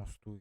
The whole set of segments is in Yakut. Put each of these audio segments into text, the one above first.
Оҥостуу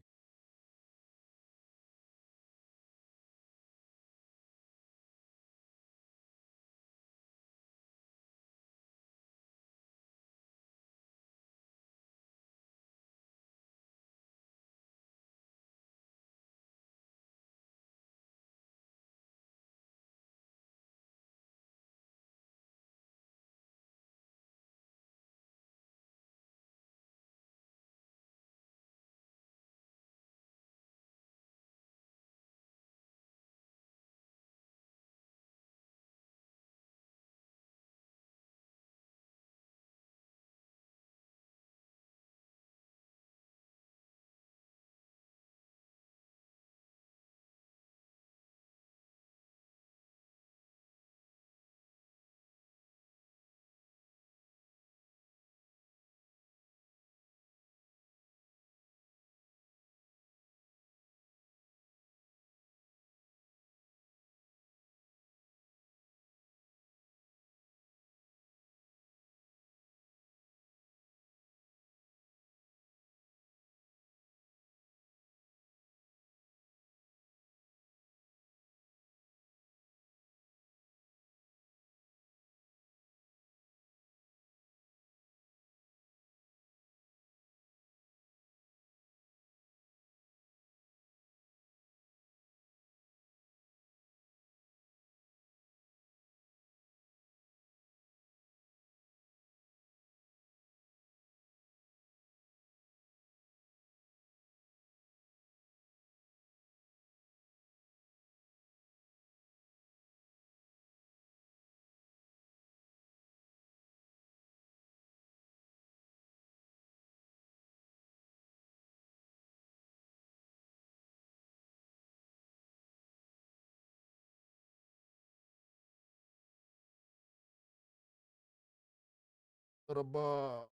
Раба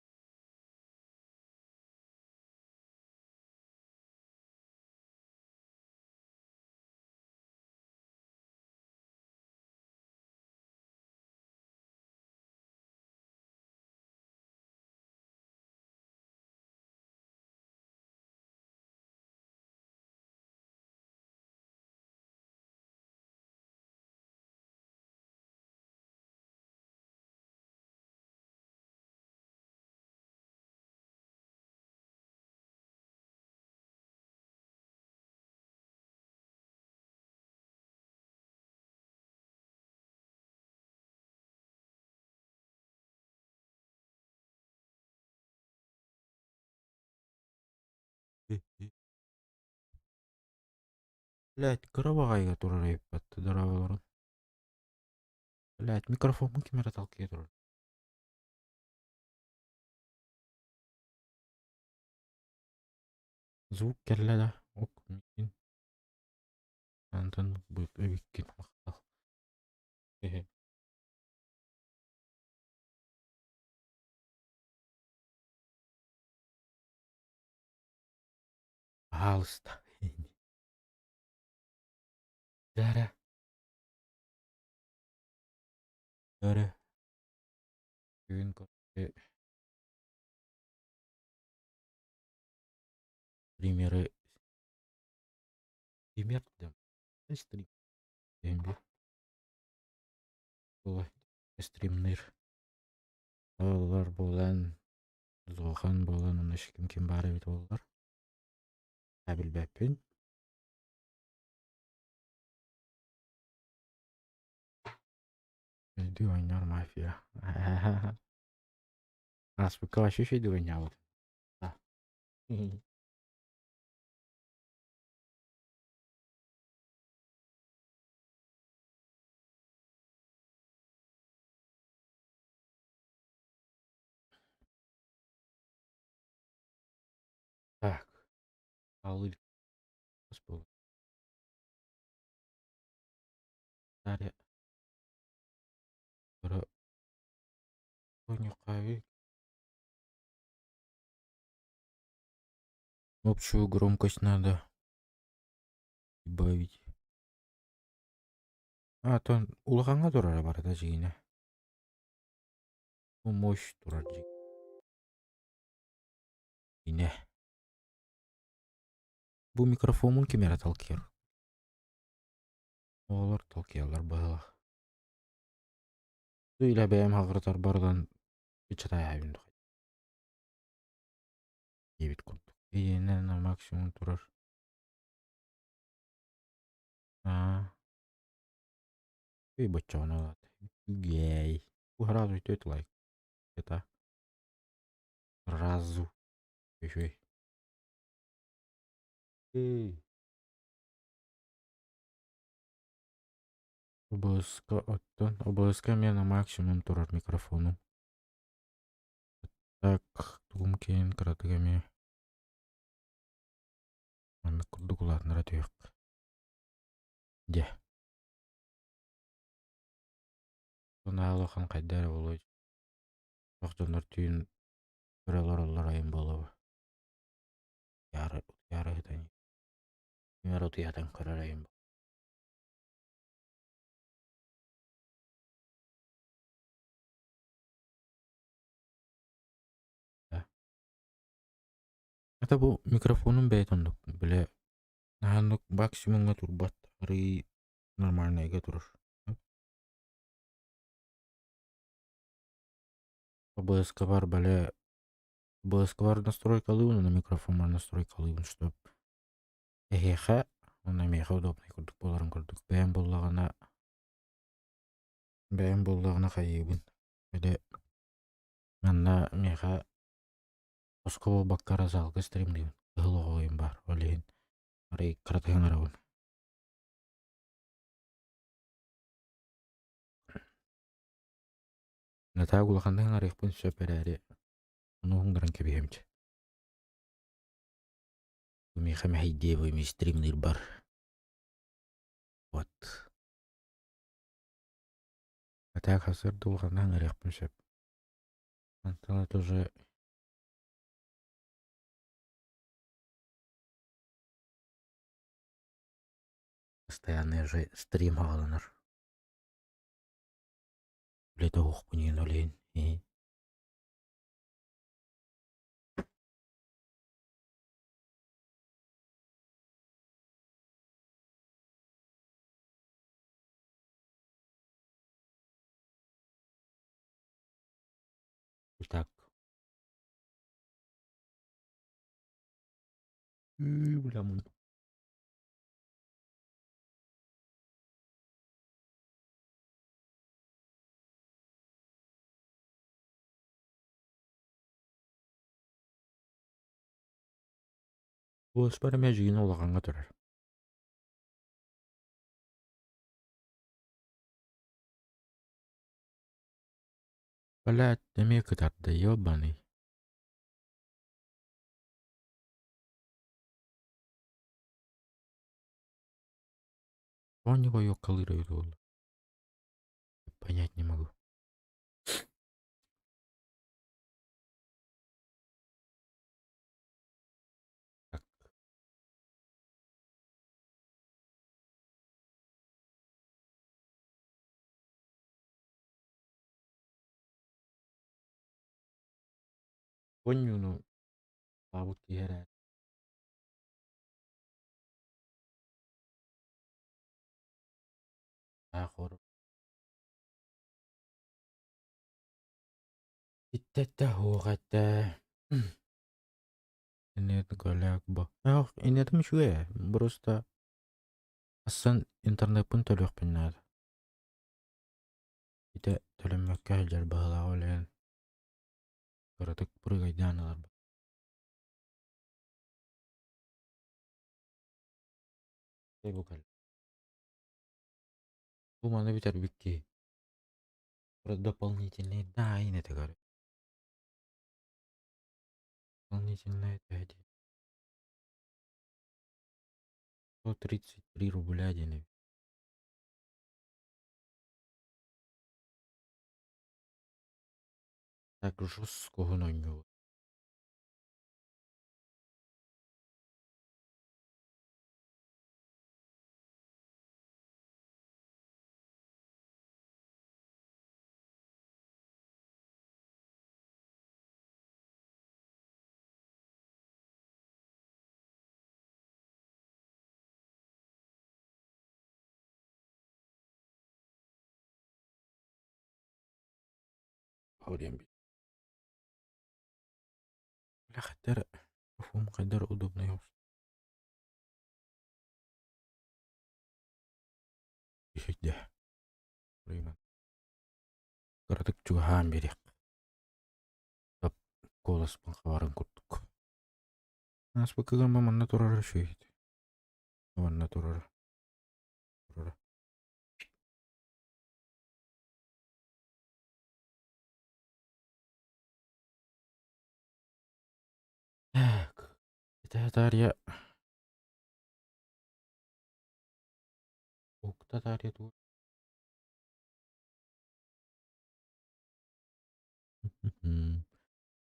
Блядь, кыра баҕайыга турар эбиппэт дорооболорун. Блядь, микрофоммун ким эрэ талкыйа турар. Звук кэллэ да, ок, миигин Антон эбиккин махтал. Пожалуйста. Дара. Дара. Бүгүн примеры пример стрим стримныр олар буолан зохан буолан онно ким ким баар эбит буоллар билбэппин. Өйдүү оонньоор мафия. Ааспыкка вообще үчүгэйдик оонньообут. Так. Алыр Общую громкость надо прибавить. А, то улахаҥҥа турара барыта дьиҥинэ. Мощь турар дьиҥинэ. Бу микрофоммун ким эрэ талкыйар. Оҕолор талкыйаллар быһыылаах. Илэ бэйэм хаҕырытар барылан иччэтээһэбин диэбит курдук. Иэнэ на максимум турар. Аа. Үй боччоҕуна ылаат. Үгэй. Бу сразу үтүөт лайк. Это сразу. Үчүгэй. Эй. ОБС-ка оттон ОБС-ка эмиэ на максимум турар микрофонум. Так, тугум киин кыратык эмиэ маннык курдук улаатыннара түһүөххэ. Дьэ. Наһаа улахан хайда эрэ буолуой. Сорох дьоннор түүн көрө олороллор айан буолуо. Утуйаары утуйаары ыһытан Ким эрэ утуйаатан көрөр айан Это бу микрофонум бэйэтэ оннук бile наһаа оннук максимумҥа турбат арыый нормальнайга турар. ОБС-кабар бile ОБС-кабар настройкалыыбын уонна микрофоммар настройкалыыбын чтоб эһиэхэ уонна миэхэ удобнай курдук буоларын курдук бэйэм буоллаҕына бэйэм буоллаҕына хайыыбын били манна миэхэ хоско буолбакка эрэ залга стримниибин кыһыл оҕоойум баар ол иһин арый кыратык ыҥырабын. Натаа улаханнык ыҥырыахпын сөп эрээри ону уһуҥнаран кэбиһэм чэ. Миэхэ мэһэйдиэ бу эмиэ стримныырбар. Вот. А так сарсыарда улаханнык ыҥырыахпын сөп. Онтон это уже постоянный уже стрим аҕаланар. Үлэтэ уһукпун иһин ол иһин Так. Бля, Буоспар эмиэ дьигин улахаҥҥа турар. Блядь, эмиэ кытарда, ёбаный. Он его ёкалыыр эбит буолла. Понять не могу. Так. Онньууну аабыт киһи эрэ аах Иттэтэ суох этэ. Инет голяк бо. Эх, инетим үчүгэй ээ. Просто асан интернеппин төлүөхпүн наада. Ити төлөммөккө сылдьар быһыылаах ол иһин кыратык прыгайдаан ыларбыт. Бу кэллэ. Бу маны бүтэрбит киһи. Дополнительные да это говорю. Дополнительные это один. 133 рубля один. Так жестко гононью. Диэн Бля, хайдах эрэ микрофон хайдах эрэ удобнай Кыратык чугаһаан биэриэх. Куоласпын хабарын курдук. Ааспыкка манна турара үчүгэй. Манна турара. Турара. Так. Это Дарья. Укта Дарья тут.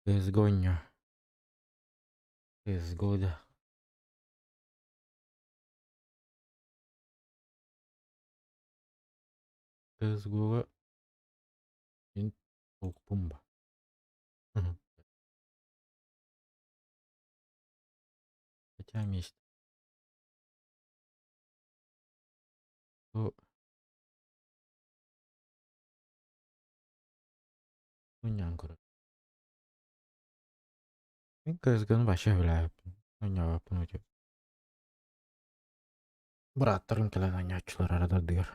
CSGO. CSGO да. CSGO-га мин толкупум ба. Хотя месяц. То Мунньан көрөр. Мин CSGO-ну вообще билээбиппин. Оонньообоппун үтүө. Бырааттарым кэлэн оонньооччулар арадардыгар.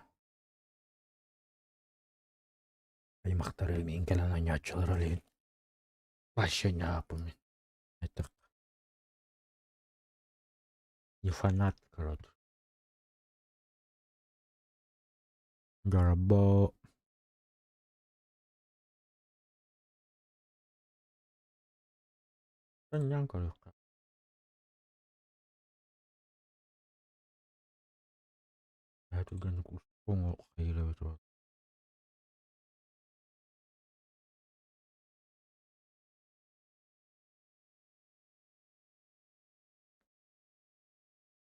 Аймахтарым иин кэлэн оонньооччулар ол иһин. Вообще оонньообоппун мин. Этэх. Не фанат, короче. Доробо. Оонньоон көрүөххэ. Эһэ түргэнник устуоҥ хайыыр эбит буолла.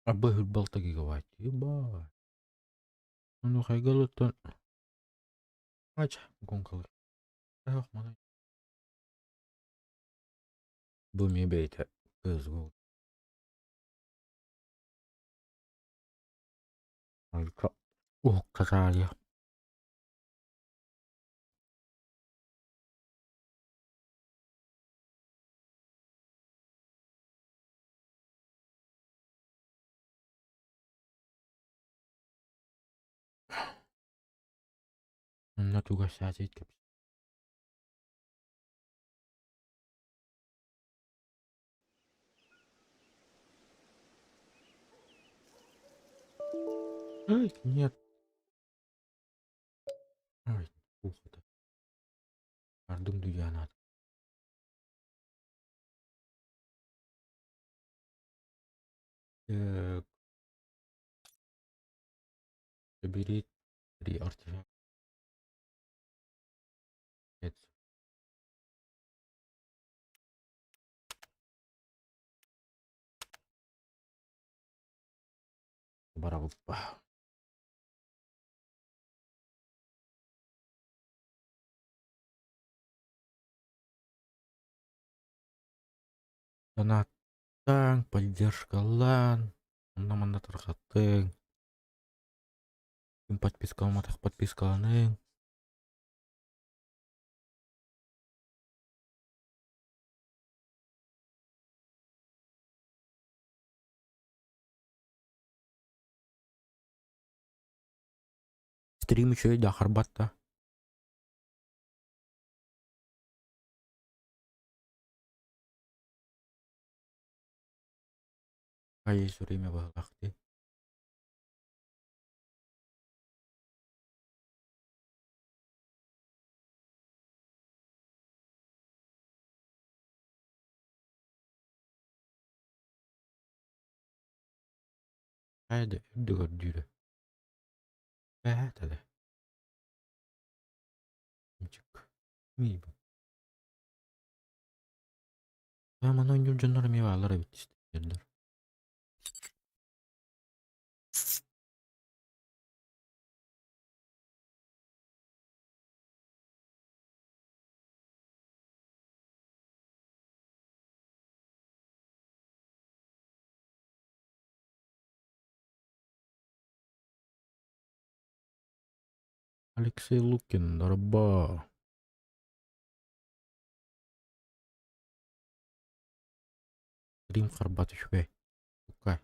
Арбай 26 гигабайт. Ебать. Ну хайгалыттан Ача, гонкалар. Эх, манай. Бу эмиэ бэйэтэ CS:GO. Айка уһукка таарыйа. Онно туга саатыйт кэпсэ. Ай, нет. Ай, ухо-то. Ардым дуйанаат. Так. Забери три артефакта. Нет. Барабыппа. Донаттаҥ, поддержкалаан, онно-манна тарҕаттыҥ. Ким подпискаламматах подпискаланыҥ. Стрим үчүгэй да харбат да. Хайы время быһылаах дии. Хайа да үрдүгэр дүүрэ. Бэһээтэ да. Мичик. Миибин. Маны оонньуур дьоннор эмиэ бааллар эбит истэрдэр. Алексей Лукин, дорбоо. Рим харбат үчүгэй. Сука.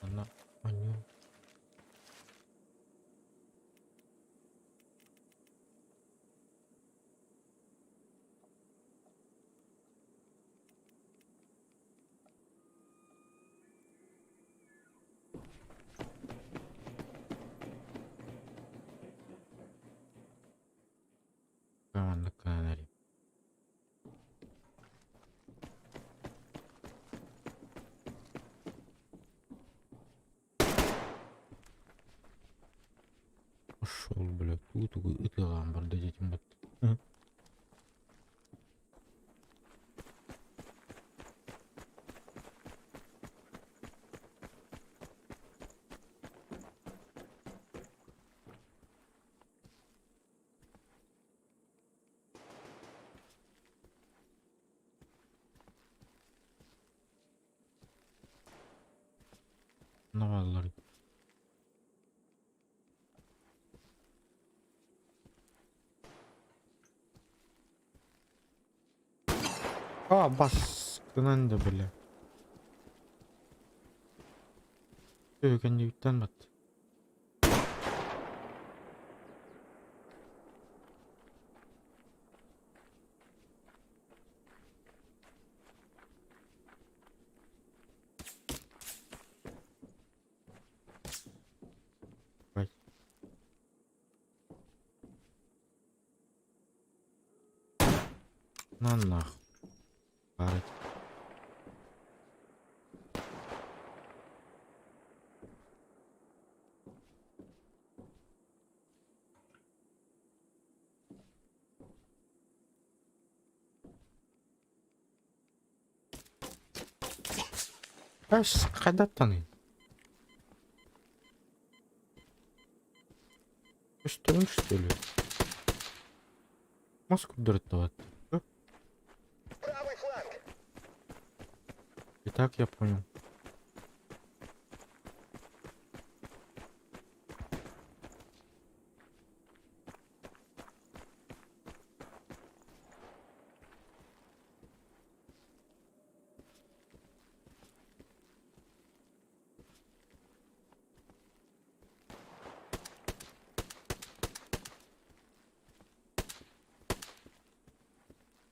Манна оонньуу Маннык гынан эрим. Пошел, блядь, тугу ытыалаан барда диэтим бат. Наваллар. А, баскынан да бля. Кэннигиттэн бат. Ой. На нахуй. Парить. Эс, хайдаттаный? Көстөҥ что ли? Мас курдуруттабат. Правый фланг! Итак, я понял.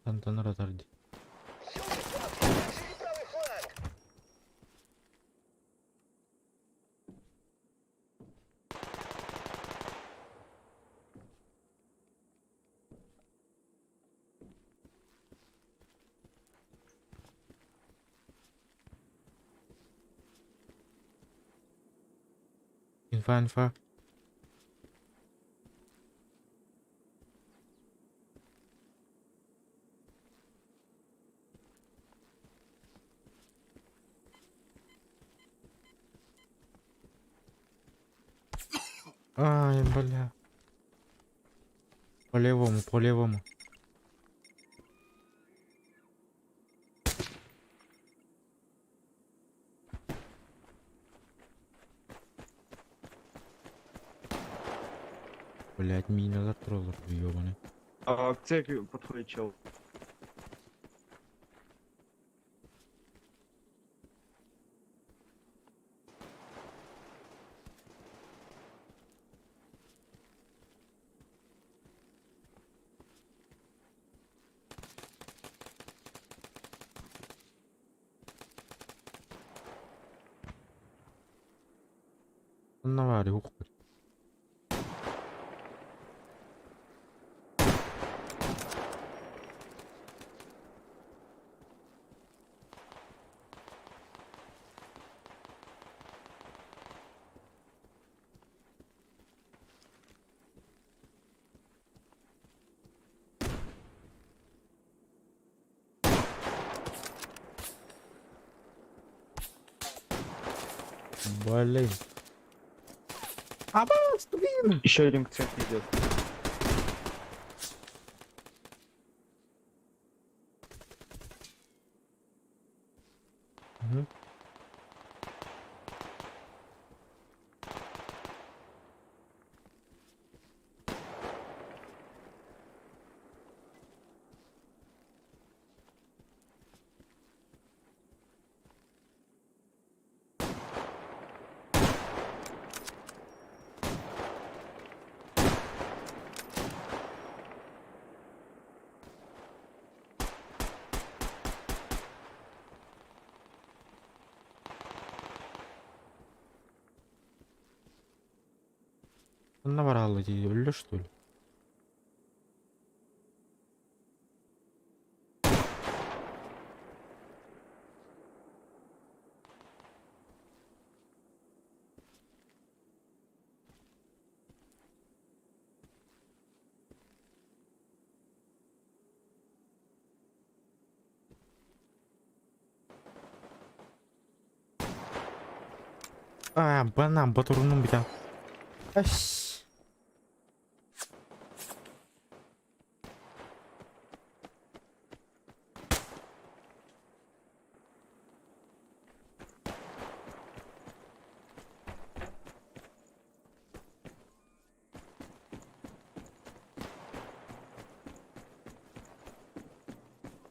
Тантан ыратар дии. Ёлки-палки, держи правый фланг! Инфа, инфа. Ай, бля. По левому, по левому. Блять, миналар тураллар, ёбаный. А, к церкви подходит чел. Онно баар уһук. Блин. Абас, блин! Еще один к церкви идет. Мгм. Ханна бараалла дии, өллө что ли? А, банан, батурунум бүтэн. Эс.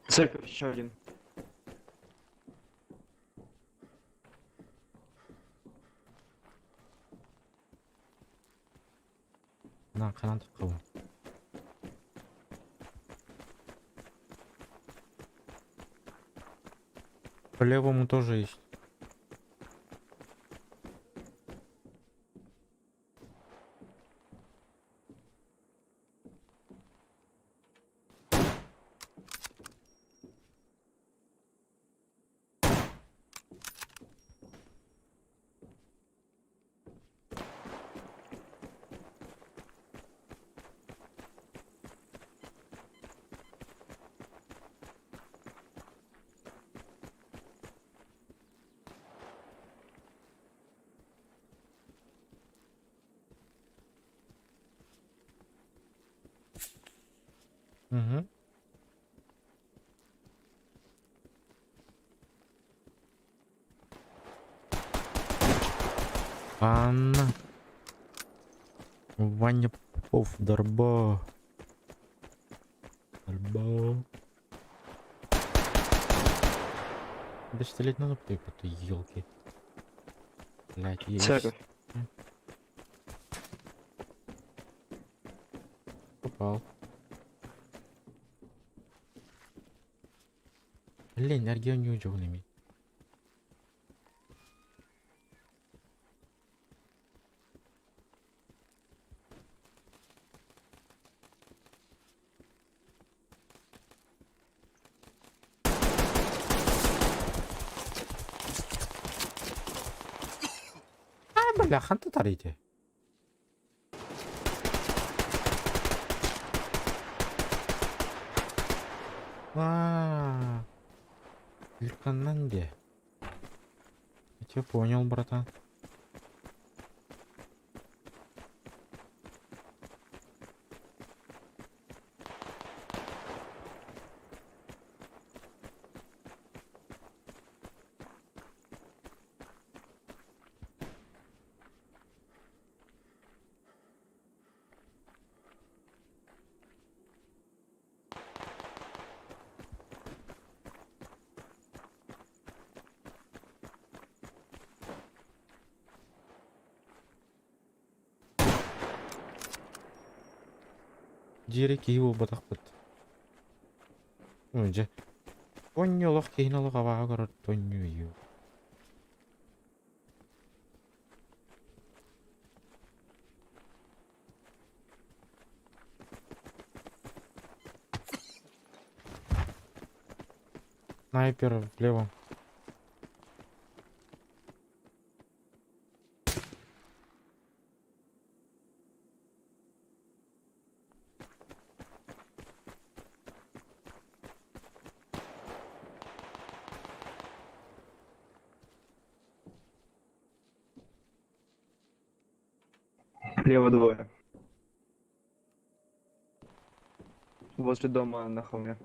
Церковь еще один. На, ханан таххабын. По левому тоже есть. Угу. Анна. Ваня Попов, Дарбо. Дарбо. Да стрелять надо, ты елки. Блять, есть. Церковь. Попал. Блин, Аргион не удобный. А, бля, ханта тарите. А, Ликананде. Я тебя понял, братан. Диэри киһи буолбатахпыт. Дьэ. Онньу олох киһини олох абааһы көрөр тонньуйу. Снайпер влево. Лево двое. Возле дома на холме.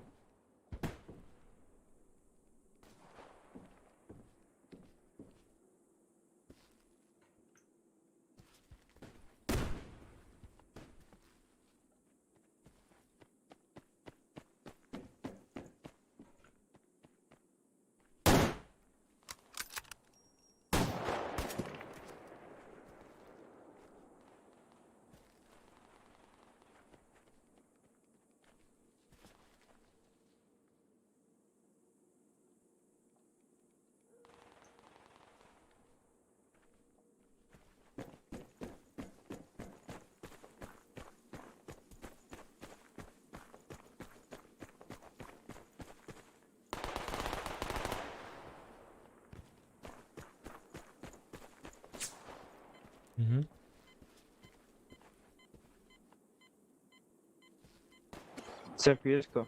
Церковь есть кто?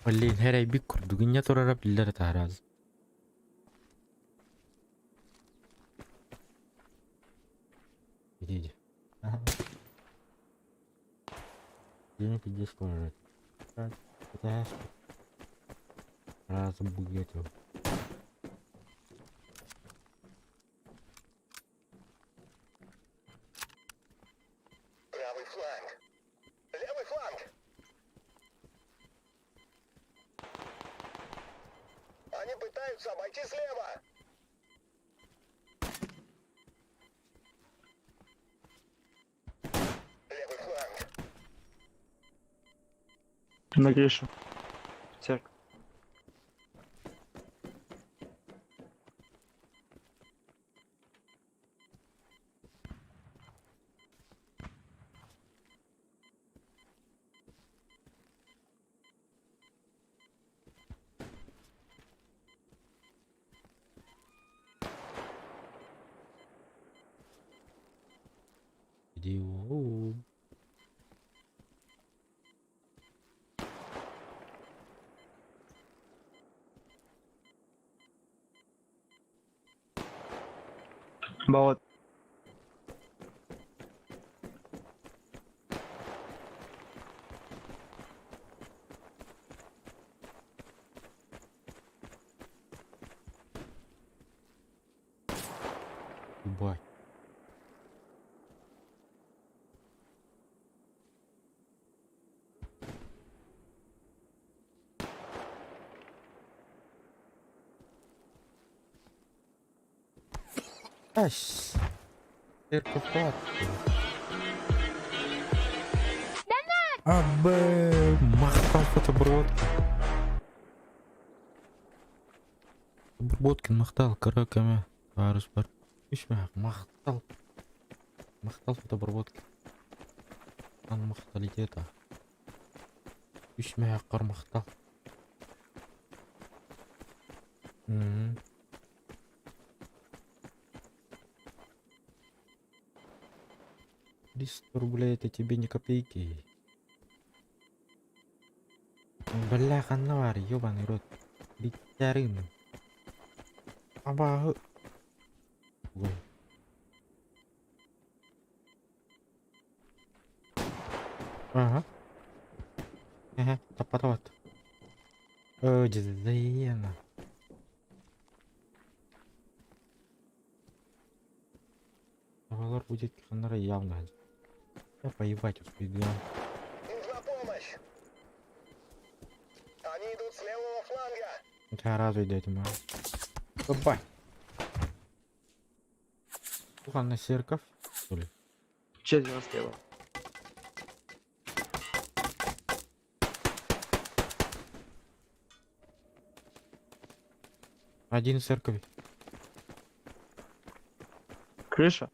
Блин, эрэйбит курдук инньэ турара биллэр таһараас. Иди, иди. Ага. Денег иди скоро. Разбугетил. Правый фланг! Левый фланг! Они пытаются обойти слева! Левый фланг! На крышу. Церковь. Иди. Болот. Ебать. Ась. Церковь Абэ, махтал фотобродки. Обработкин махтал, караками. Арыс бар. Үш махтал. Махтал фотобработки. Ан махталитета. Үш қар махтал. Мгм. 300 рублей это тебе не копейки. Бля, ханна ёбаный рот. Биттәрин. Абаһы. Ой. Ага. Ага, таппатабат. Ой, дьэ, Авалар будет ханнара явно. Я поебать успею. Нужна помощь! Они идут с левого фланга! Это разу идет, ма. Ебать. Уханна церковь, что ли? Четверо слева. Один церковь. Крыша?